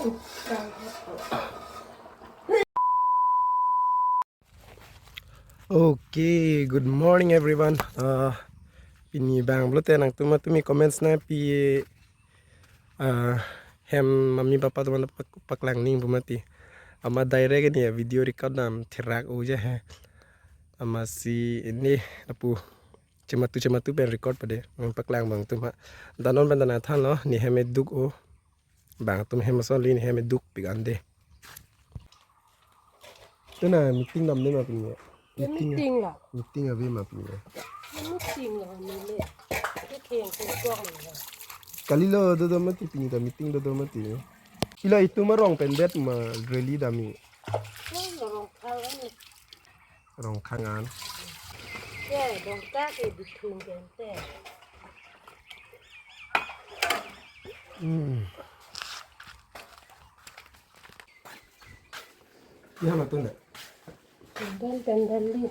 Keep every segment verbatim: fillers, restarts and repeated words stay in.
Okay, good morning everyone. Uh, pini bang pulote nangtum tumi comments nangpi, uh, hem mami papa atum aphan pak-, paklang ning pu mati. Amat direct ini ya video record dam therak uja he. Amatsi ini lapu chematu chematu pen record pade. Nangpaklang abang atum ha. Danon pen dana thanlo, ne hem eduk o. Bang atum hem ason li ne hem edukpik ande. Tena meeting damde ma pini ya? Meeting. Meeting la. Meeting ave ma pini ya? Meeting la, mele. Ke keng ke tuang la. Kalilo dodo mati pini ta meeting dodo mati. Ila itum arong pen det ma rally dam-i. Rong kang ane. Rong kang an. Ke dong ta ke bithung pen te. Hmm. Ya, matun deh. Pendal, pendal li.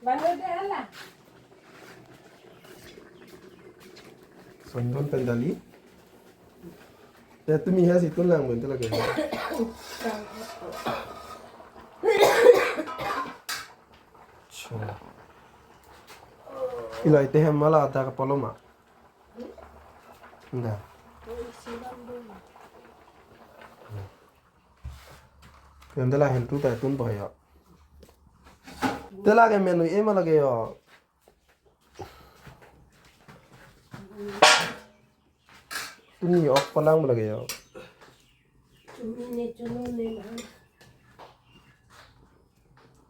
Bang, udah lah. Sondon pendal li. Ya, tumi ha si tun lang, bentar lagi. Acha. Ila ite hem mala ada kapalo ma. Enggak. Yang telah hentu ta tun boyo. Telah ke menu e ma lagi yo. Tuni ok palang ma lagi yo. Chumi ne chunu ne ma.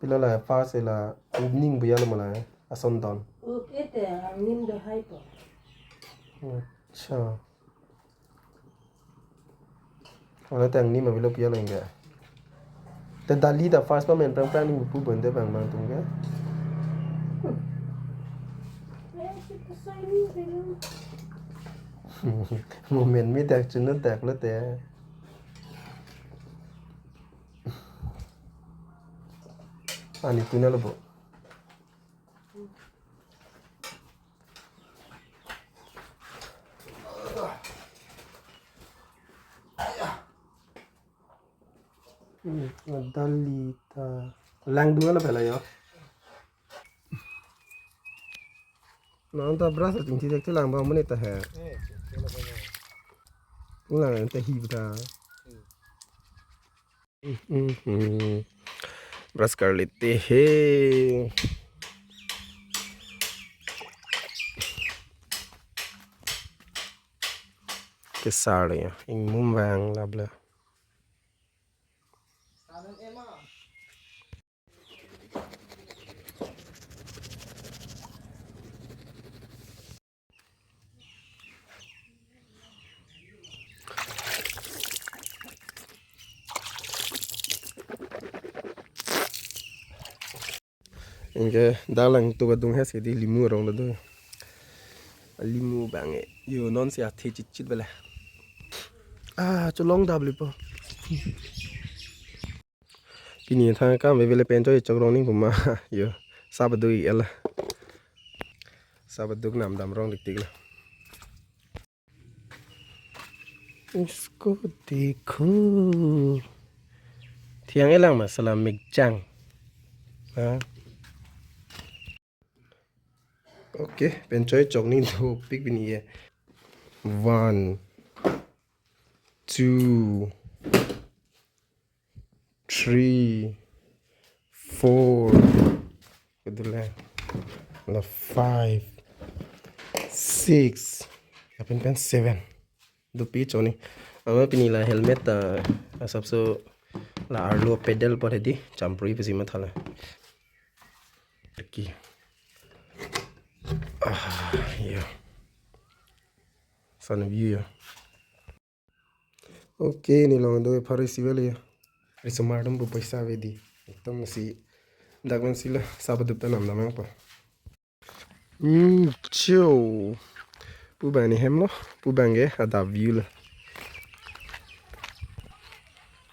Pila la first la evening buya lo mala asondon. Okay te angin do hai po. Acha. Wala tang ni ma bilo pia lengga. Te dali ta first pa men prang prang ni pu bonde bang bang tung ke. Moment mi dak chunu dak lo te. Ani tuna lo bo. Hmm, dali ta. Lang dua na pala yo. Nang ta brush chingthi dek chelang ba mane ta he. Ulang ta hi ta. Hmm, hmm, hmm. Brush kar lete he. Kesar ya, ingmum vang labla. Anke dalang tu kadung hes ke di limu arong ta do. Limu bang e. Yo non si athe chit chit bela. Ah, cholong dab lipo. Pini thang kam vevele pen choi chok rong ning puma. Yo, sabadu i ela. Sabadu nam dam rong dik dik la. Isko dekho. Thiang elang ma salam mikchang. Ha? Okay, pen choi chok ning dopik pini ye. One, two, three, four. Kedua la five, six. Lapen pen seven. Dopi choni. Ama pini la helmet ta asapso la arlo pedal por hedi champri pesi mathala. Aki. Ah, ya. Sana view ya. Okay, ni long do phari sivel ya. Risomar dum bu paisa ave di. Ekdom si dak man sila sabadup tanam namang pa. Hmm, chiu. Pu bang ni hem lo, pu bang ke ada view lo.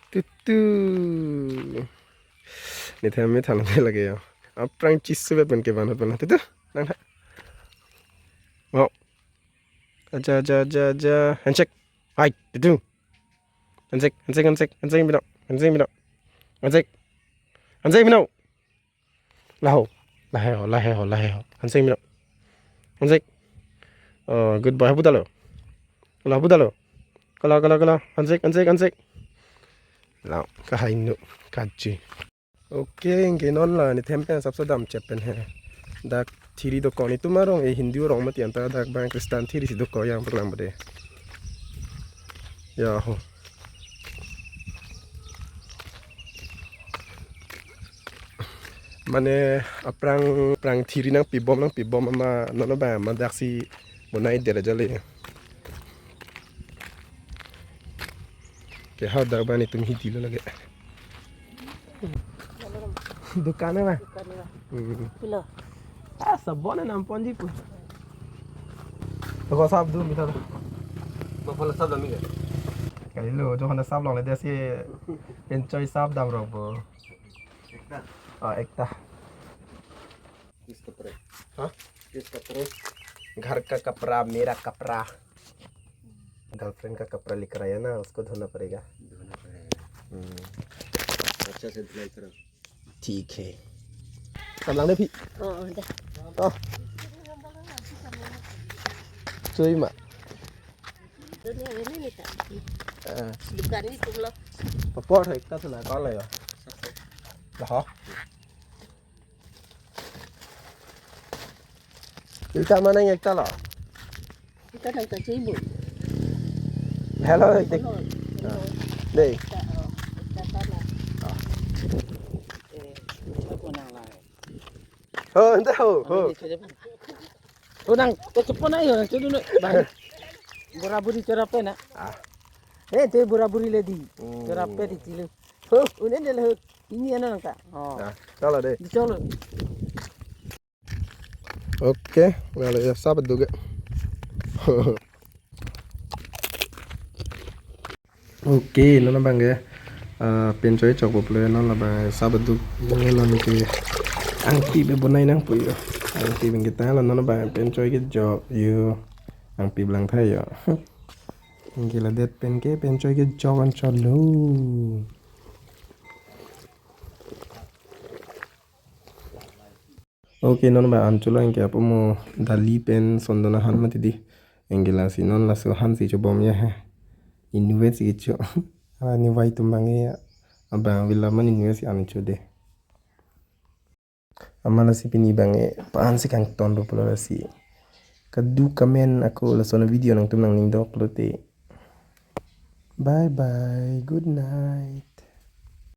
Tutu. Ni them me thalang lagi ya. Aphrang chisu bet pen ke banot pen. Tutu. Nang ha. Wow. Aja, aja, aja, aja. Handshake. Hai, tutu. Hansik, hansik, hansik, hansik pino. Hansik pino. Hansik. Hansik pino. Laho. Lahe ho, lahe ho, lahe ho. Hansik pino. Hansik. Oh, good boy. Hapu dalo. Laho, hapu dalo. Kala, kala, kala. Hansik, hansik, hansik. Lao, kahai nu, kaji. Okay, anke non la ne them pen sapso dam chep pen he. Dak thiri dokok netum arong, e Hindu arong mati, anta dak bang Kristan thiri si dokok yang perlam bade. Ya ho. Mane aphrang aphrang thiri nangpibom nangpibom ama non abang ma dak si bonai det aja le. Ke ha dak bang netum hidi lo lage. Dukan hai ma? Dukan hai ma? Hmm. Pilo? Ah, sabon nam ponji pu. Toko sap dun bita. Bapala sap dami ke? Kalilo, jo hana sap longle desi. Enjoy sap dam rok bo. Ekta. Ah, ekta. किसका प्रेम? हाँ? किसका प्रेम? घर का कपड़ा, मेरा कपड़ा। गर्लफ्रेंड का कपड़ा लेकर आया ना, उसको धोना पड़ेगा। धोना पड़ेगा। हम्म। अच्छा से धुलाई करो। ठीक है। Samlang deh, Pi. Oh, udah. Oh. Cuy, Mak. Dunia ini nih, Kak. Ah. Dukan ini tuh, loh. Papor hai, ekta sana, kala ya? Lah, ha? Ekta mana yang ekta lo? Ekta nang kacibu. Hello, ekta. Hello. Ah. Deh. Ekta, oh, ekta sana. Ah. Eh, ekta pun nang lai. Oh, entah, oh, oh. Oh, nang, te cepo na yo, nang cedu na, bang. Bura buri cerap na. Ah. Eh, te bura buri le di. Hmm. Cerap di cilu. Oh, unen de le. Ini ano nang ka. Oh. Ah, kalau deh. Dicolo. Okay, lalu ya sabat juga. Okay, non abang ke, ah, penchoi chok po ple, non labang sabat duk, non ke angpi be bonai nangpo yo. Angpi bang kita la non abang penchoi kejok yo. Angpi blang thai yo. Anke ladet pen ke penchoi kejok an cholo. Okay, non abang an cholo anke apo mo dali pen sondon ahan mati di. Anke lasi non laso ahan si chobom ya he. Inutvet si kecho. Ala nivai tum bang ya. Abang vila man inutvet si an cho deh. Ama lasi pini bang e pan si kangton po pulo lasi. Kadu kamen ako lason video nangtum nangning dok lote. Bye bye. Good night.